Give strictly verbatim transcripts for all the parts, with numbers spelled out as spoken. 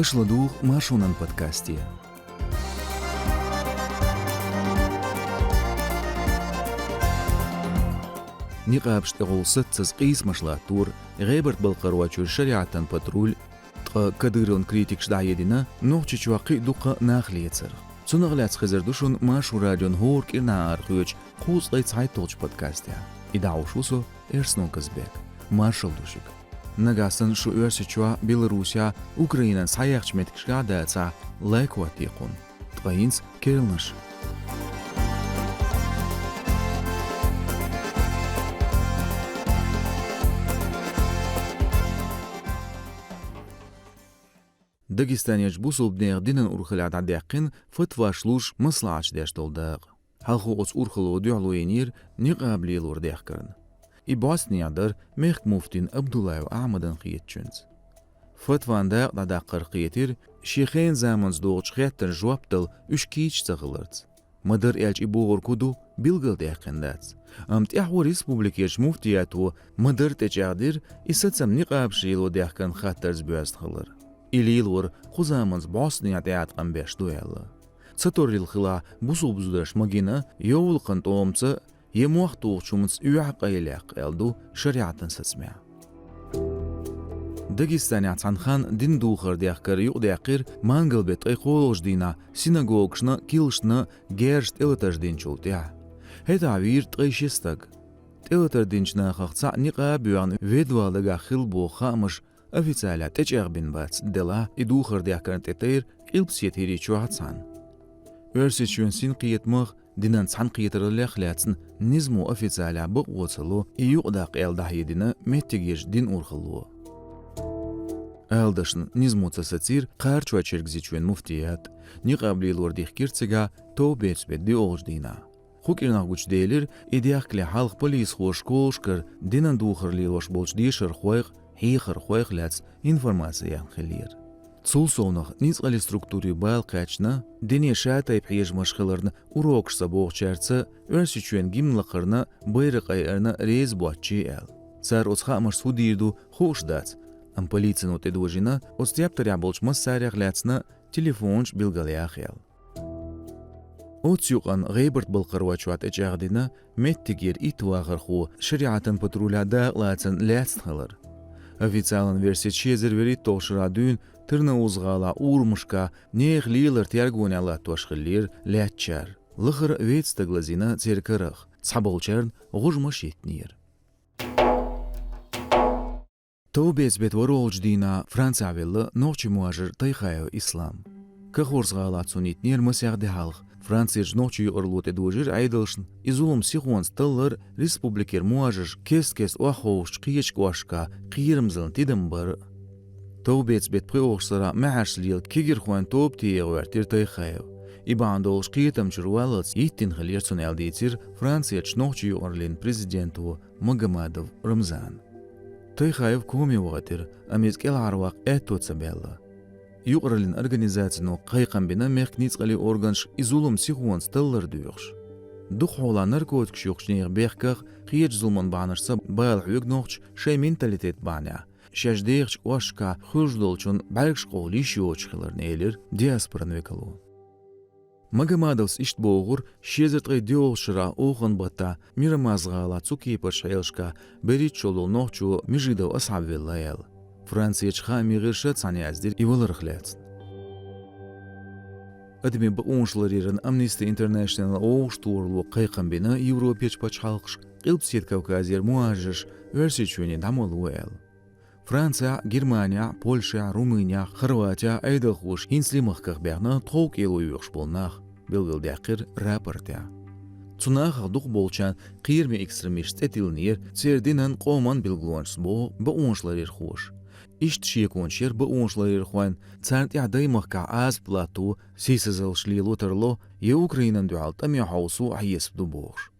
Аша ладугӀу Маршонан подкасте. Никъабаш тӀехула саццаза къийсамаш латтора ГӀебарта-Балкхаройчуьра шариӀатан патруль, ткъа Кадыровн критикаша дӀахьедина Нохчийчохь кхин а дукха нах лецарх. Цунах лаьцна хезар ду шуна Маршо радион хӀора кӀирнахьа арахоьцучу кхузткъе цхьайтталгӀачу подкасте. И дӀахьош ву со, Эрсно Казбек. Маршалла ду шуьга. Нагахь санна шу Оьрсийчохь, Беларусехь, Украинехь схьаяьхначу меттигашкахь а дацахь, лайк хӀоттае кхунна. Ткъа хӀинца керланаш. Дагестанерчу бусалба нехан динан урхаллехь дӀадаьккхина фатваш луш маслаӀаташ деш долу дакъа. Хьалхо оцу урхалло дуьхьало йинера никъаб лелор дехкарна. И бӀостанехьа дара мехкан муфтин Абдуллаев Ахьмадан хетачуьнца. Фатван дакъа дӀадаккхарх кхетира, шен хенан заманца догӀучу хеттарна жоп дала уьш кийча ца хиларца. Ма-дарра аьлча, и бохург хӀун ду, билгалдаьккхина дац. Амма тӀаьхьо республикерчу муфтиято ма-дарра тӀечӀагӀдира, и сацам никъабаш лело дехкарна хаттарца боьзна хилар. И лелор кху заманца бӀостанехьа тӀеӀаткъам беш ду аьлла. Ца торралла хилахь, бусалба зударша магина, йовлакхан тӀомаца я мохк тухучу хӀуманца оьхьа къайлаяккха аьлла ду шариӀатан сацамехь. Дагестанехь цхьана ханна дин духар дехкар юкъадаьккхира мангал-беттан ткъе кхоалгӀачу дийнахь синагогашна, килсашна герзаш тӀелатарш динчул тӀаьхьа. ХӀетахь вийра ткъе ши стаг. ТӀелатар динчу нахах цхьаъ никъаб а боьхна, ведда вала дагахь хилла боху хаамаш официалехь тӀечӀагӀбина бац, делахь и духар дехкарна тӀетайра Къилбаседа ХӀирийчохь а цхьаьна. Оьрсийчоьнан синкхетамах, динан цхьаьнакхетараллех а лаьцна низамо официалехь бакъо ца ло и юкъадаккха аьлла дӀахьедина меттигерчу динан урхалло. Ала дашна, низамо ца сацийра Кхарачой-Чергазийчоьнан муфтият, никъаб лелор дихкира цигахь товбецбетан доьалгӀачу дийнахь. Кху кӀирнахь гучуделира, и дехкале хьалха полисхоша школашкара динан духар лелош болчу дешархойх а, хьехархойх а лаьцна информаци яьхна хиллера. Цул совнаха, ницкъаллин структурийн бала кхаьчна, дине шатайпа хьежамаш хиларна урокаш ца бохучаьрца Оьрсийчоьнан гимн лакхарна, байракъ айарна реза боццушехь аьлла. Цара оцу хаамашца хӀун дийр ду, хууш дац, амма полицино тӀедожийна оцу тептарехь болчу массарех лаьцна телефонаш билгалъяха аьлла. Оццу юкъанна ГӀебарта-Балкхаройчохь тӀечӀагӀдина меттигера итт вахархо шариӀатан патрулехь дакъалацарна лаьцна хилар. Официалан версица ши эзар вуьрхӀитталгӀачу шарахь дуьйна Тырныауз-гӀалахь урамашкахь нехан лелар тергонехь латтош хиллера лаьцначара. Лахара веца стаг лазийна церан карах, цхьаболчарна гӀожамаш йиттинера. Товбецбетан ворхӀалгӀачу дийнахь Францехь велла нохчийн мухӀажар Тайхаев Ислам. Каховрс-гӀалахь цунна йиттинера масех де хьалха. Францерчу нохчийн юкъаралло тӀедожийра Ӏедалшна и зулам сихонца таллар, республикера мухӀажарш кест-кеста охьаховшучу кхечу кӀошташкахь кхерамзаллин тидам бар а. Товбецбетан пхоьалгӀачу сарахь маьхьарш лела кегийрхойн тоба тӀе гӀоьртира Тайхаев. И бахьана долуш кхетам чуьра валлалц йиттина хиллера цунна аьлла дийцира Францерчу нохчийн юкъараллин президенто Магомадов Рамзана. Тайхаев коме вахийтира, амма иза кӀелхьарваккха аьтто ца баьлла. Юкъараллин организацино кхайкхам бина мехкан ницкъаллин органашка и зулам сихонца таллар доьхуш. Дукха хьолахь наркотикаш юхкучу нехан бехках, кхечу зуламан бахьанашца бала хьоьгу нохчаша шайн менталитет бахьанехь, шаьш дехачу кӀошташкахь хуьлуш долчунна бӀаьргаш къовла йиш йоцуш хиларна, элира диаспоран векало. Магомадовс иштта бохура, ши эзар ткъе доьалгӀачу шарахь Охан-баттахь Мирамас-гӀалахь цу кепарчу хьелашкахь берхӀитталгӀа шо долу нохчо Межидов Асхьаб велла аьлла. Францерчу хаамийн гӀирсаша цхьаьна яздира и валарх лаьцна. Адамийн бакъонаш ларъяран Amnesty International вовшахтохаралло кхайкхам бина Европерчу пачхьалкхашка, Къилбаседа Кавказера мухӀажарш Оьрсийчоьне дӀа ма ло аьлла. Францехь, Германехь, Польшехь, Румынехь, Хорватехь Ӏедалхоша хӀинцале махках баьхна тховкӀело йоьхуш болу нах, билгалдаьккхира рапортехь. Цу нахах дукхахболчарна кхераме экстремисташ цӀе тиллинера, церан динан, къоман билгалонашца, боху бакъонаш ларъярхоша. Иштта шеконаш яра бакъонаш ларъярхойн, царна тӀехь даймахкахь Ӏазап латто, сийсазаллаш лело тарло я Украинана дуьхьал тӀаме хьовсо хьесап ду бохуш.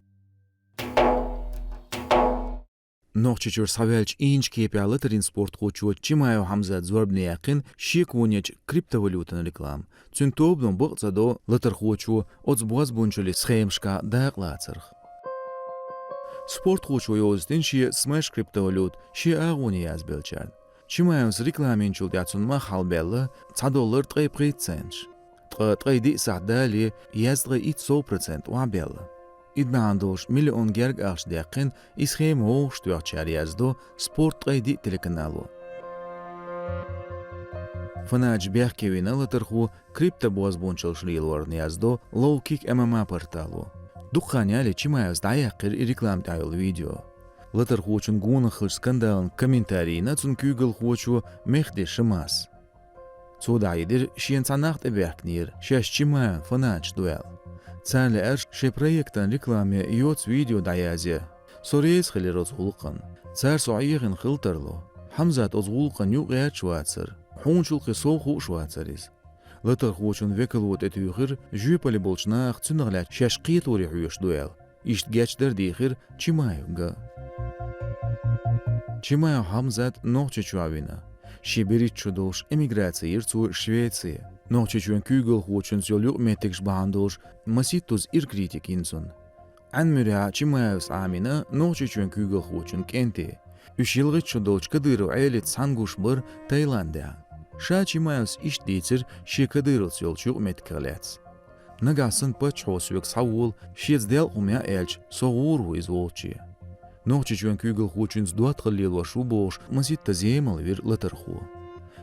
Нохчийчуьра схьаваьллачу Ӏийначу кепехь латарийн спортхочо Чимаев Хьамзата зорбане яьккхина шеконечу криптовалютан реклама. Цуьнан тобано бакъ ца до латархочо оцу бозбунчаллин схемашкахь дакъалацарх. Спортхочо йовзийтина шен Smash криптовалюта шен агӀоне язбеллачарна. Чимаевс реклама йинчул тӀаьхьа цунна мах хьалбаьлла цхьа доллар ткъе пхийтта центаш. Ткъа ткъе диъ сахьт дале, яздаьккха итт сов процент охьабаьлла. Ида бахьана долуш миллион герга ахча даьккхина и схема вовшахтоьхначара, яздо «Спорт ткъе диъ» телеканало. Фанаташ бехке вина латархо криптобозбунчаллаш лелорна, яздо «Лоу Кик» М М А портало. Дукха хан яле Чимаевс дӀаяьккхира и реклама тӀехь йолу видео. Латархочун гонах хиллачу скандалан комментарий йина цуьнан куьйгалхочо Мехди Шамас. Цо дӀахьедира, шена цхьа нах тӀебаьхкинера, шаьш Чимаевн фанаташ ду аьлла. Царна лаьара шайн проектан рекламе йоцу видео дӀаязъян. Со реза хилира оцу гӀуллакхана. Цара со Ӏехийна хила тарло. Хьамзат оцу гӀуллакхана юкъа гӀерташ вацара. Хьуначул кхин сов хууш вацара иза. Латархочун векало тӀетуьйхира, жоьпалле болчу наха цунах лаьцна шаьш кхеторе хьоьжуш ду аьлла. Иштта гечдар дийхира Чимаевга. Чимаев Хьамзат Нохчийчохь вина. Шен берхӀитта шо долуш эмиграци йира цо Швецие. Нохчийчоьнан куьйгалхочуьнца йолу юкъаметтигаш бахьана долуш масийттаза ира критика йина цунна. Ӏаьнан муьрехь Чимаевс Ӏамийна Нохчийчоьнан куьйгалхочун кӀентий. Уьш ялхитта шо долчу Кадыров Ӏелица цхьаьна гуш бара Таиландехь. Ша Чимаевс иштта дийцира шен Кадыровца йолчу юкъаметтигах лаьцна. Нагахь санна паччахьо соьга схьавола, шеца делкъа хӀума яа аьлча, со гӀур ву иза волче. Нохчийчоьнан куьйгалхочуьнца доттагӀалла лелош ву бохуш, масийтта земал вира латархо.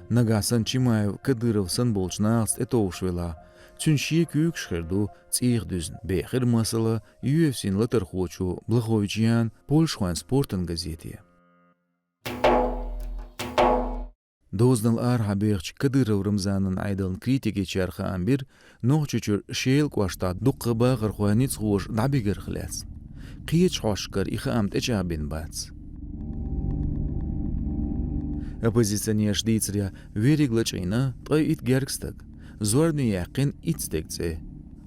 Нагахь санна Чимаев Кадыров санна болчу нахаца тӀетовжуш велахь, цуьнан шен куьйгаш хир ду цӀийх дуьзна, бехира масала ю эф си-н латархочо Блахович Яна польшахойн спортан газете. Дозанал арахьа бехачу Кадыров Рамзанан Ӏедалан критикечара хаам бира Нохчийчуьра Шелан кӀоштахь дуккха бахархой ницкъахоша дӀабигарх лаьцна. Кхечу хьостанашкара и хаам тӀечӀагӀбина бац. Оппозиционерша дийцарехь, верриг лачкъийна ткъе итт гергга стаг, зорбане яьккхина итт стеган цӀе.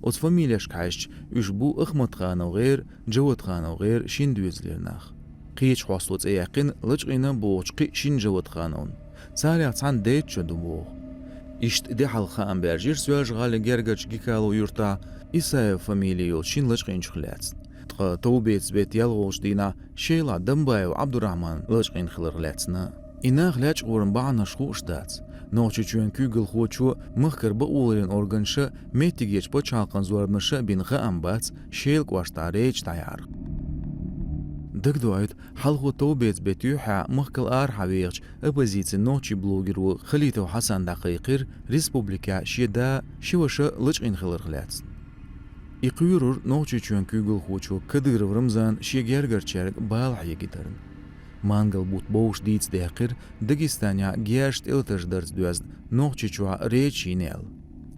Оцу фамилешка хьаьжча, уьш бу Ахматханов ГӀера, Джаватханов ГӀера шина доьзалера нах. Кхечу хьостало цӀе яьккхина лачкъийна бохучу кхин а шина Джаватхановна. Царех цхьанна дейтта шо ду боху. Иштта де хьалха хаам баьржира Соьлжа-ГӀалин гергарчу Гикало юьртахь Исаев фамили йолчу шина лачкъийначух лаьцна. Ткъа товбеца беттан ялхолгӀачу дийнахь Шелахь Дамбаев Ӏабдурахьман лачкъийна хиларх лаьцна. И нах лечкъоран бахьанаш хууш дац. Нохчийчоьнан куьйгалхочо, махкара бакъоларъяран органаша, меттигерчу пачхьалкхан зорбанаша бина хаам бац Шелан кӀоштахь рейдаш дӀаяхьарх. Дагадоуьйту, хьалхо товбеца беттан юьххьехь махкал арахьа вехачу оппозицин нохчийн блогеро Халитов Хьасан дӀакхайкхира республикехь шен да, ши ваша лачкъийна хиларх лаьцна. И кхоьрура Нохчийчоьнан куьйгалхочо Кадыров Рамзана шен гергарчаьрга бала хьегийдарна. Мангал бутт бовш дийца даьккхира Дагестанехь герзаш тӀелатарш дарца доьзна Нохчийчохь рейдаш йина аьлла.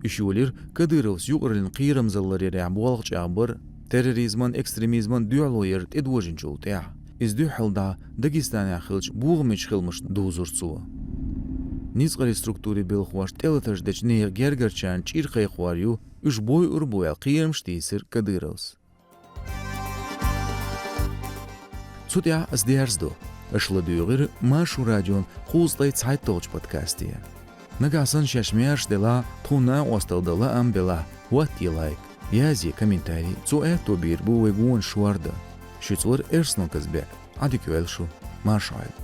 Уьш йолийра Кадыровс юкъараллин кхерамзалла ларъярехь болх чӀагӀбар, терроризман, экстремизман дуьхьало яр тӀедожийначул тӀаьхьа. Иза дуьххьал дӀа Дагестанехь хиллачу бохамечу хиламашна дузура цо. Ницкъаллин структурийн белхахоша тӀелатарш дечу нехан гергарчарна чӀир кхайкхор ю, уьш бойур бу аьлла кхерамаш тийсира Кадыровс. Цу тӀехь ас дерзадо. Аша ладуьйгӀира Маршо радион кхузткъе цхьайтталгӀачу подкасте. Нагахь санна шаьш маьрша делахь, тхуна накъосталла дан лаам белахь, хӀоттае лайк, язъе комментарий, цо аьтто бийр бу вай гонаш шордан. Шуьца вара Эрсанов Казбек, Ӏадика йойла шу, марша Ӏойла.